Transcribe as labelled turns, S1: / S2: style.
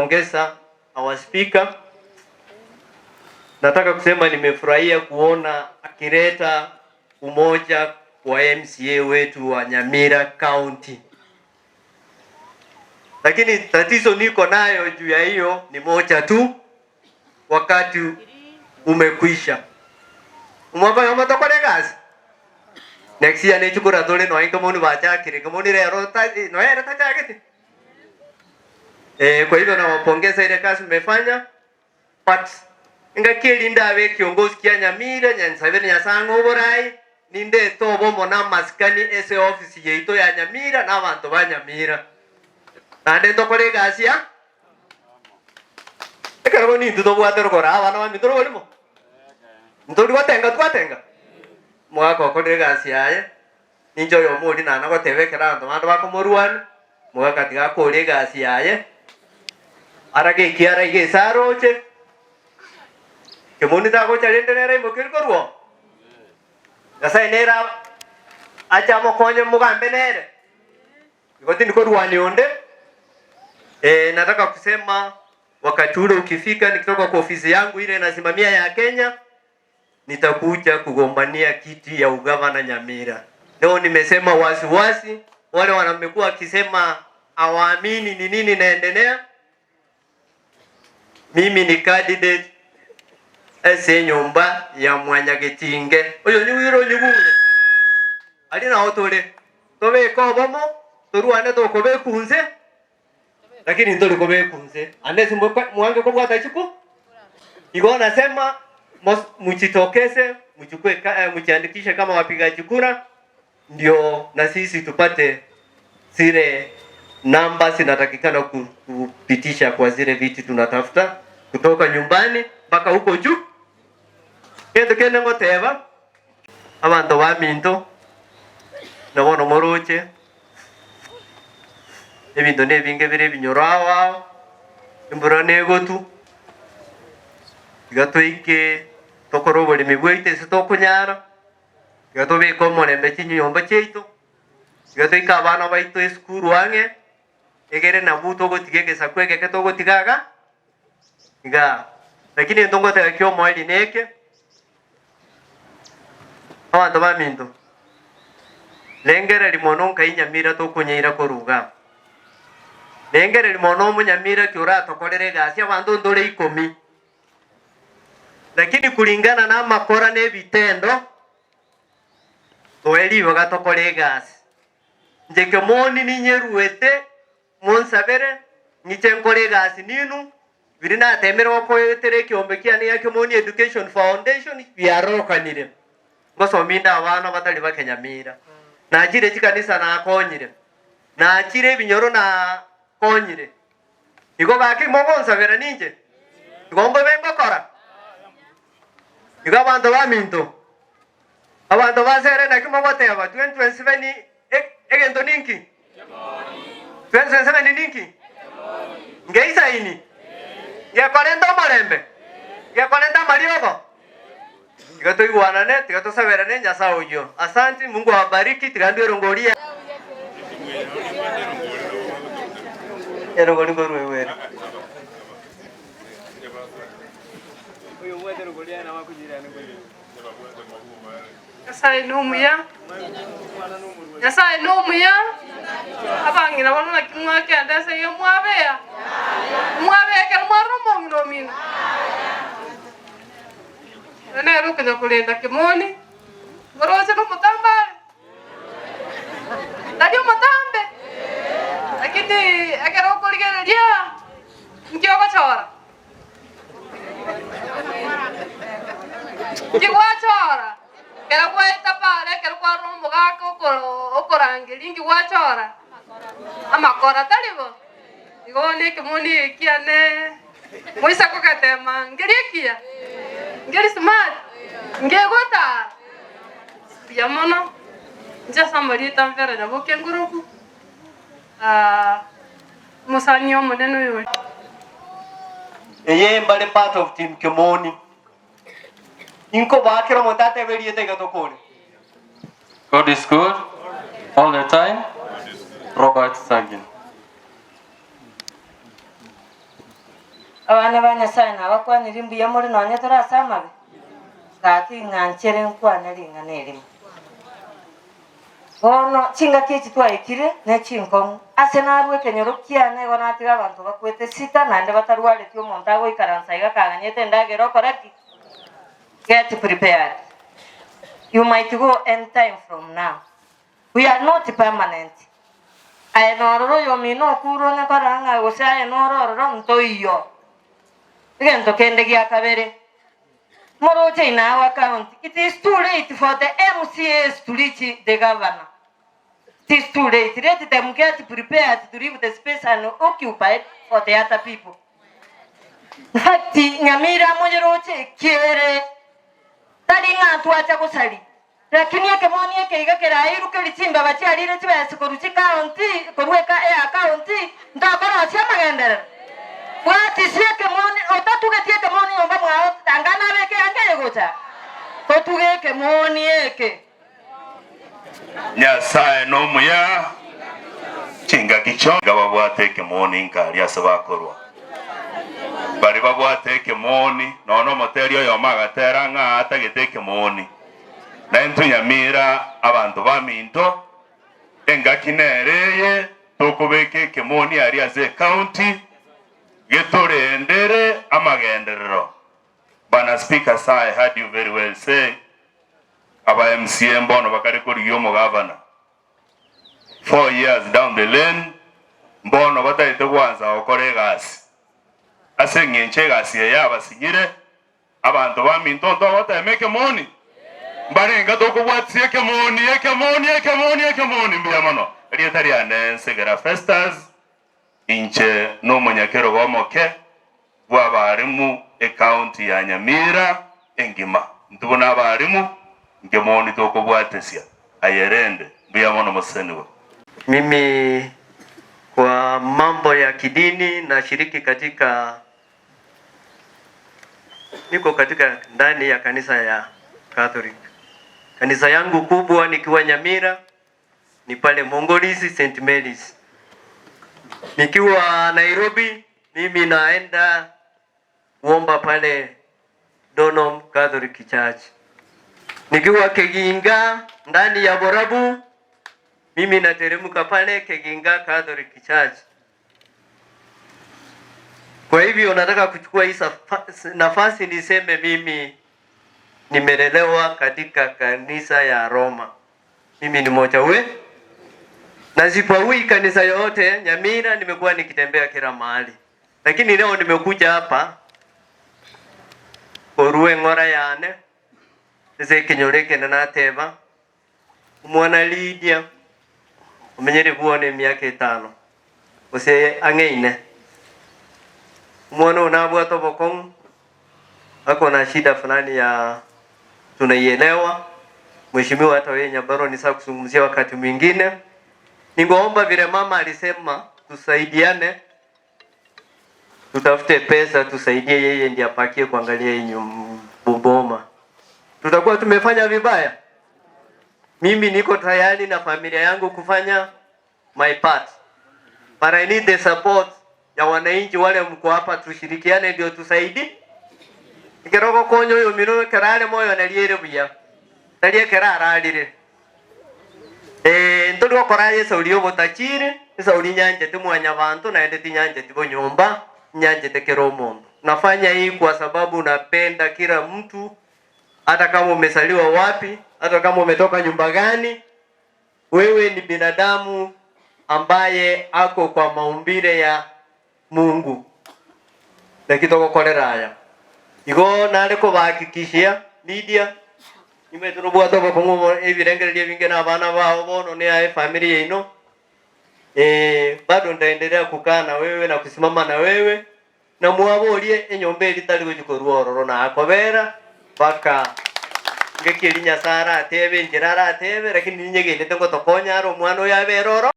S1: kumpongeza our speaker. Nataka kusema nimefurahia kuona akileta umoja kwa MCA wetu wa Nyamira County. Lakini tatizo niko nayo juu ya hiyo ni moja tu, wakati umekwisha. Omwaka oyomo tokore egasi next year nechikura tore nonya nkemoni bachakire nkemoni rero nonya ere tachagete eh, kwa hivyo nawapongeza ile kazi mmefanya but engaki eri ndabe ekiongozi kia Nyamira nyansabere Nyasaye ang'e oborai nindete obomo na amasikani ase ofisi yaito ya Nyamira na abanto ba Nyamira naende ntokore egasi ya Ekerogo nintwe tobwate rogoro abana baminto roborimo. Ntori gotenga twatenga. Omogaka okorire egasi yaye, ninche oyomo oria nana goteba ekero abanto bande bakomorwania, omogaka tiga akore egasi yaye, arage ekiara iga ase aroche, kemoni tagocha rende nere aimokerie korwa oo. Nyasaye nere ache amokonye mogambe nere. Igo tindi korwania onde. Eh, nataka kusema wakati ule ukifika, nikitoka kwa ofisi yangu ile nasimamia ya Kenya, nitakuja kugombania kiti ya ugavana Nyamira. Leo nimesema wasiwasi, wale wanamekuwa wakisema hawaamini ni nini naendelea. Mimi ni candidate ase enyomba ya Mwanyagetinge. Oyo onyigwire onyigure. Aria nao tore, tobeke obomo, torwane tokobekwa inse, lakini ntori kobekwa inse. Ande ase mwange kobwata chiku. Igo nasema mujitokeze, muchukue mujiandikishe kama wapigaji kura, ndio na sisi tupate zile namba zinatakikana kupitisha kwa zile viti tunatafuta kutoka nyumbani mpaka huko juu. Gento kende ngoteba abanto baminto na bono moroche ebinto nebinge bire ebinyoro ao ao, embura negotu, iga toike tokore oboremi bwaito ase tokonyara. Tiga tobeke omorembe chinyomba chiaito, tiga toike abana baito esukuru ang'e, egere nabwo togotiga egesaku egeke togotiga iga igaa. Lakini egento ngoteba ki'omoerio neke, abanto baminto, rengereria mono nkai nyamira tokonyeira korwa igaa. Rengereria mono omonyamira ki oratokorere egasi abanto ntore ikomi. Lakini kuringana namakora na ebitendo, toe ribaga tokore egasi. Inche kemoni ninyeruete, monsabere, ng'iche nkore egasi ninwe, biria natemire gokoetera ekeombe kiane gia Kemoni Education Foundation biarokanire. Ngosomia inde abana batari bakenyamira. Nachire chikanisa nakonyire, nachire ebinyoro nakonyire. Igo gaki mogonsabera ninche, igo mbobe ngokora. Igo abanto baminto, abanto ba Sere naki mogoteba, 2027 egento ninki? 2027 ninki? Ngeisaini? Ngekorenta omorembe? Ngekorenta amariogo? Tiga toigwanane, tiga tosaberane Nyasae oyio. Asanti, Mungu awabariki, tiga ndue erongori ya. Erongori nkorua ere.
S2: Nyasae nomuya, Nyasae nomuya, abang'ina bono naki mwakenda ase iga mwabea? Mwabea ekero mwarora omong'ina omino? Oyo nere okonya korenda kemoni, oroche nomotambe are? Tari omotambe? Lakini ekero okorigereria, inki ogochora? Inki gwachora? Ekero gwaeta pare, ekero kwarora omogaka okorangeria, inki gwachora? Amakora, tari bo? Igo bono ekemoni eke kiane moisa kogetema nkeri ekiya, nkeri smart, nkegotara buya mono. Inche ase amarieta Mvera Nyaboke Ngoroku, omosani omonene oyo ore.
S1: Eye mbare part of team Kemoni. Inkobaa kera omonto atebe erieta iga tokore.
S3: God is good all the time Robert Sagin.
S4: Abana ba Nyasae nabakwanirie mbuya more nonya tore ase amabe? Gaki ng'anchere nkwane ring'ana erimo. Bono chingaki echi twaikire nechinkong'u, ase narue ekenyoro kiane igo natiga abanto bakwete sita naende batarwareti omonto agoikaransa iga kaganyete endagera okore ki? Get prepared. You might go any time from now. We are not permanent. Aye nororo oyomino okure onye korora ng'a gose aye noro ororo ntoiyo. Egento kende gia kabere, moroche in our county, it is too late for the MCAs to reach the governor. It is too late, let them get prepared to leave the space unoccupied for the other people. In fact, Nyamira moyeroche ekiere, tari ng'a twacha gosaria. Lakini ekemoni eke iga kerairukerie chimbaba chiarire chibesa korwa chikaunti, korwa eka eakaunti, ntokorosia amagenderero. Bwatisia ekemoni, otatugeti ekemoni nyomba mwao, anga nabeke eanga eye gocha. Totuge ekemoni eke.
S5: Nyasae nomuya chingaki chionsi. Iga babwate ekemoni nkaria ase bakorwa. Baria babwate ekemoni, nonya nomoteri oyomo agatera ng'a atagete ekemoni. Na intwe Nyamira abanto baminto, engaki nere eye tokobeka ekemoni aria ase ecounty getorendere amagenderero. Bwana Speaker sir I heard you very well say aba MCA mbono bakare korigia omogavana. 4 years down the lane mbono batagete gwansa gokora egasi. Ase eng'encho egasi eye yabasinyire Abanto baminto ntogotema ekemoni? Mbarenga tokobwatisia ekemoni, ekemoni, ekemoni, ekemoni? Mbuya mono. Erieta riane Nsegera Festus, inche nomonyakerogo omoke bw'abarimu ecounty ya Nyamira engima. Intwe buna abarimu nkemoni tokobwatesia. Aye rende, mbuya mono mosesenigwe.
S1: Mimi kwa mambo ya kidini nashiriki katika Niko katika ndani ya kanisa ya Catholic. Kanisa yangu kubwa nikiwa Nyamira ni pale Mongolisi St Mary's. Nikiwa Nairobi mimi naenda kuomba pale Donholm Catholic Church. Nikiwa Keginga ndani ya Borabu mimi nateremka pale Keginga Catholic Church. Kwa hivyo nataka kuchukua hii nafasi niseme mimi nimelelewa katika kanisa ya Roma. Mimi ni mmoja we na sipaui kanisa yote Nyamira, nimekuwa nikitembea kila mahali, lakini leo nimekuja hapa korua eng'ora yane ase ekenyoro ekende nateba Omwana Lidia omenyire bwone emiaka etano, gose ang'e ine. Omwana oyo nabwate obokong'u, ako na shida fulani ya tunaielewa. Mheshimiwa hata wewe Nyabaro ni sawa kuzungumzia wakati mwingine. Ningeomba vile mama alisema tusaidiane, tutafute pesa tusaidie yeye ndiye apakie kuangalia hii boma. Tutakuwa tumefanya vibaya? Mimi niko tayari na familia yangu kufanya my part. But I need the support ya wananchi wale mko hapa, tushirikiane ndio tusaidi ekero ogokonya oyo omino ekero are moyo nari ere buya tari ekero ararire eh ntori gokora aye esauri y'obotachiri esauri nyanchete mwanyabanto naende tinyancheti bonyomba nyanchete kera omonto nafanya hii kwa sababu napenda kila mtu hata kama umesaliwa wapi hata kama umetoka nyumba gani wewe ni binadamu ambaye ako kwa maumbile ya Mungu naki togokorera aya igo nare kobahakikishia Lydia nimanyete nobwate obokong'u obo ebirengererio ebinge na abana bao bono ne aye efamiri yaino eh, bado nitaendelea kukaa na wewe na kusimama na wewe na mwaborie enyomba eria tari gochia korwa ororo nakobera mpaka ngaki eria Nyasaye aratebe enchera aratebe lakini ninyegenete ngotokonya are omwana oyo abere oro.